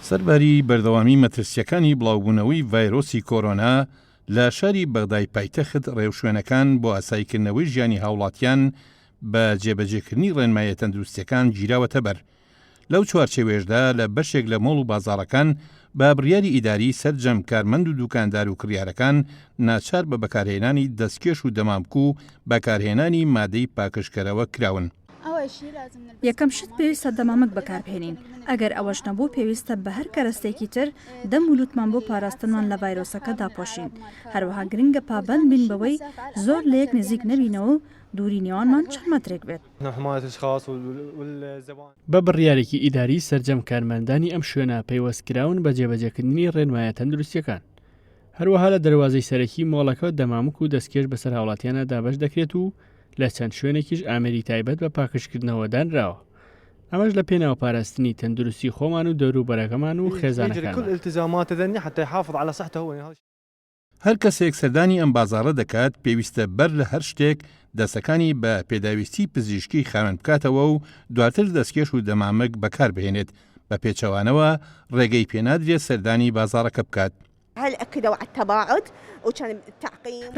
سەرباری بەردەوامی مەترسییەکانی بڵاوبوونەوەی ڤایرۆسی کۆرۆنا، لە شاری بەغدای پایتەخت ڕێوشوێنەکان بۆ ئاساییکردنەوەی ژیانی هاوڵاتیان بە جێبەجێکردنی ڕێنماییە تەندروستییەکان گیراوەتەبەر. لەو چوارچێوەیەشدا لە بەشێک لە مۆڵ و بازاڕەکان بە بڕیاری ئیداری سەرجەم کارمەند و دوکاندار و کڕیارەکان ناچار بە بەکارهێنانی دەستکێش و دەمامک و بەکارهێنانی مادەی پاکژکەرەوە کراون. یەکەم شت پێویستە دەمامک بەکاربهێنین، ئەگەر ئەوەش نەبوو پێویستە بە هەر کەرەستەیەکی تر دەم و لوتمان بۆ پاراستنمان لە ڤایرۆسەکە داپۆشین، هەروەها گرنگە پابەند بین بەوەی زۆر لەیەک نزیک نەبینەوە و دووری نێوانمان چەند مەترێک بێت. بە بڕیارێکی ئیداری سەرجەم کارمەندانی ئەم شوێنە پەیوەست کراون بە جێبەجێکردنی ڕێنمایە تەندروستیەکان. هەروەها لە دەروازەی سەرەکی مۆڵەکە دەمامک و دەستکێش بەسەر هاوڵاتیانە دابەش دەکرێت و لە چەند شوێنێکیش ئامێری تایبەت بە پاکژکردنەوە دانراوە. ئەمەش لە پێناو پاراستنی تەندروستی خۆمان و دەوروبەرەکەمان و خێزانەکانمان. هەر کەسێک سەردانی ئەم بازاڕە دەکات پێویستە بەر لە هەر شتێک دەستەکانی بە پێداویستی پزیشکی خاوێن بکاتەوە و دواتر دەستکێش و دەمامک بەکاربهێنێت، بە پێچەوانەوە ڕێگەی پێنادرێت سەردانی بازاڕەکە بکات.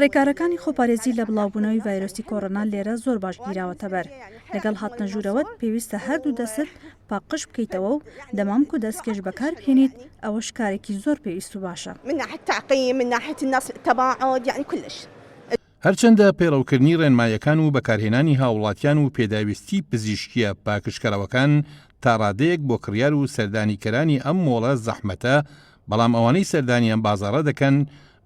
ڕێکارەکانی خۆپارێزی لە بڵاوبوونەوەی ڤایرۆسی کۆرۆنا لێرە زۆر باش گیراوەتەبەر، لەگەڵ هاتنە ژوورەوەت پێویستە هەردوو دەستت پاقژ بکەیتەوە و دەمامک و دەستکێش بەکاربهێنیت، ئەوەش کارێکی زۆر پێویست و باشە. هەرچەندە پەیڕەوکردنی ڕێنماییەکان و بەکارهێنانی هاووڵاتیان و پێداویستی پزیشکییە پاکژکەرەوەکان تا ڕادەیەک بۆ کڕیار و سەردانیکەرانی ئەم مۆڵە زەحمەتە، بەڵام ئەوانەی سەردانی ئەم بازاڕە دەکەن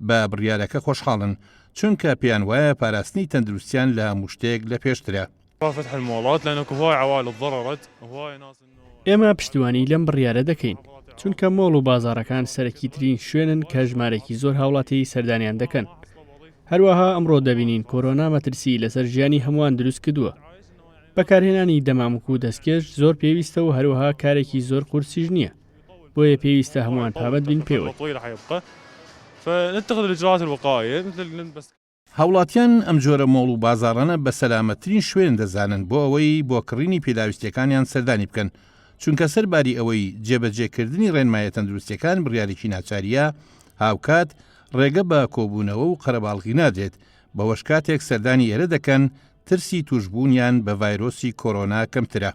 بە بڕیارەکە خۆشحاڵن، چونکە پێیان وایە پاراستنی تەندروستیان لە هەموو شتێک لەپێشترە. ئێمە پشتیوانی لەم بڕیارە دەکەین، چونکە مۆڵ و بازاڕەکان سەرەکیترین شوێنن کە ژمارەیەکی زۆر هاوڵاتی سەردانیان دەکەن. هەروەها ئەمڕۆ دەبینین کۆرۆنا مەترسیی لەسەر ژیانی هەمووان دروستکردووە. بەکارهێنانی دەمامک و دەستکێش زۆر پێویستە و هەروەها کارێکی زۆر قورسیش نییە، بۆیە پێویستە هەمووان پابەند بین پێوەی. هاوڵاتیان ئەم جۆرە مۆڵ و بازاڕانە بە سەلامەتترین شوێن دەزانن بۆ ئەوەی بۆ کڕینی پێداویستییەکانیان سەردانی بکەن، چونکە سەرباری ئەوەی جێبەجێکردنی ڕێنمایە تەندروستییەکان بڕیارێکی ناچارییە، هاوکات ڕێگە بە کۆبوونەوە و قەرەباڵغی نادرێت، بەوەش کاتێک سەردانی ئێرە دەکەن ترسی تووشبوونیان بە ڤایرۆسی کۆرۆنا کەمترە.